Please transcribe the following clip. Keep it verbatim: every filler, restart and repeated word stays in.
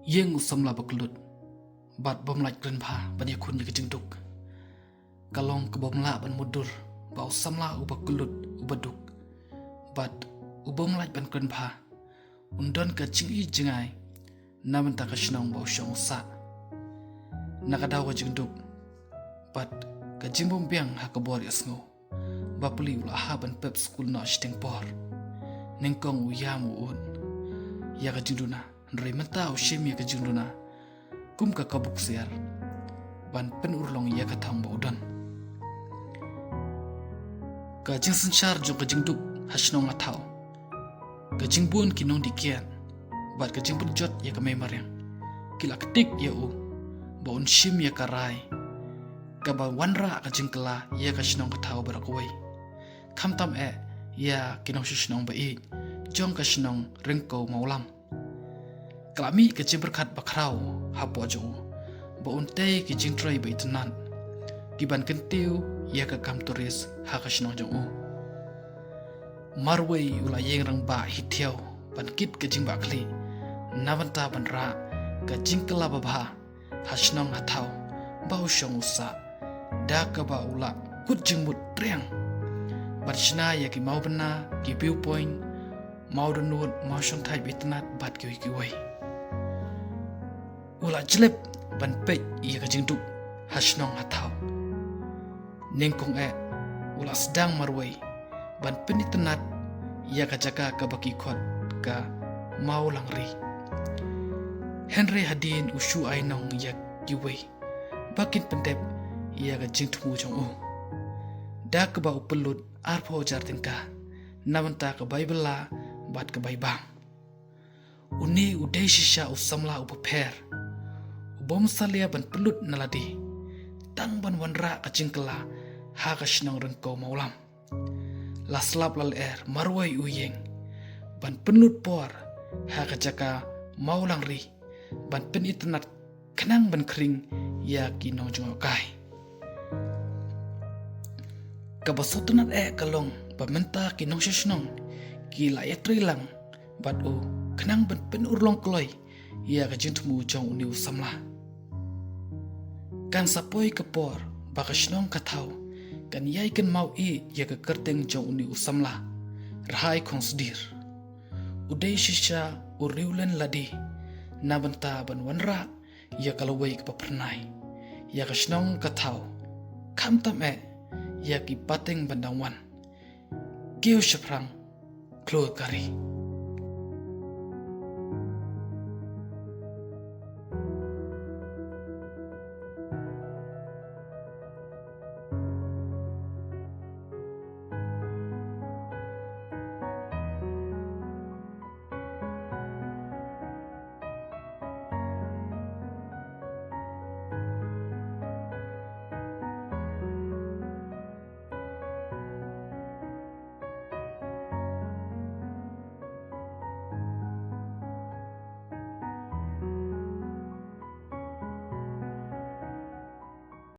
Ïing u samla ba kyllut bad bym lait kren bha ban ïakhun ïa ka jingduk. Ka long ka bym lah ban mutdur ba u samla uba kyllut, uba duk bad u bym lait ban kren bha un don ka jingïeit jngai na bynta ka shnong ba u shong u sah. Na ka daw ka jingduk bad ka jingbymbiang ha ka bor ïasngew, bapli u la hap ban pep skul noh shiteng por. Nyngkong u ïam u ud ïa ka jingduna, hynrei mynta u shim ïa ka jingduna kum ka kabu ksiar ban pynurlong ïa ka thong ba u don. Ka jingsynshar jong ka jingduk ha shnong Ngathaw, ka jingbun ki nongdih kiad bad ka jingpynjot ïa ka mei mariang ki la ktik ïa u ba un shim ïa ka rai kaba wanrah ka jingkylla ïa ka shnong Ngathaw baroh kawei, khamtam eh ïa ki nongshong shnong ba ïeit jong ka shnong Ryngkew Mawlam. Ka la mih ka jingpyrkhat bakhraw hapoh jong u ba un tei ki jingtrei ba itynnat ki ban kyntiew ïa ka kam tourist ha ka shnong jong u. Marwei u la ïeng rangbah hi thiaw ban kit ka jingbahkhlieh na bynta ban rah ka jingkylla babha ha shnong Ngathaw ba u shong u sah, da kaba u la kut jingmut triang ban shna ïa ki mawbynna, ki viewpoint, mawdohnud, mawshongthait ba itynnat bad kiwei kiwei. U la jlep ban peit ïa ka jingduk ha shnong Ngathaw. Nyngkong eh u la sdang marwei ban pynitynnat ïa ka jaka kaba ki khot ka Mawlangri. Hynrei hadien u shu ai nong ïa kiwei ba kin pyndep ïa ka jingthmu jong u, da kaba u pynlut arphew hajar tyngka na bynta ka bai bylla bad ka bai bam. Une u dei shisha u samla uba pher, u bym salia ban pynlut na lade tang ban wanrah ka jingkylla ha ka shnong Ryngkew Mawlam. La slap la lyer marwei u ïeng ban pynlut por ha ka jaka Mawlangri ban pynitynnat khnang ban khring ïa ki nongjngohkai. Kaba sngewtynnat eh ka long ba mynta ki nongshong shnong ki la ïatrei lang bad u khnang ban pynurlong kloi ïa ka jingthmu jong une u samla. Kan sa poi ka por ba ka shnong Ngathaw kan ïai kynmaw ïa ka kyrteng jong une u samla Rhai Khongsdir. U dei shisha u riewlen lade na bynta ban wanrah ïa ka lawei kaba phyrnai ïa ka shnong Ngathaw, khamtam eh ïa ki pateng ban dang wan kiew shaphrang khlur ka ri.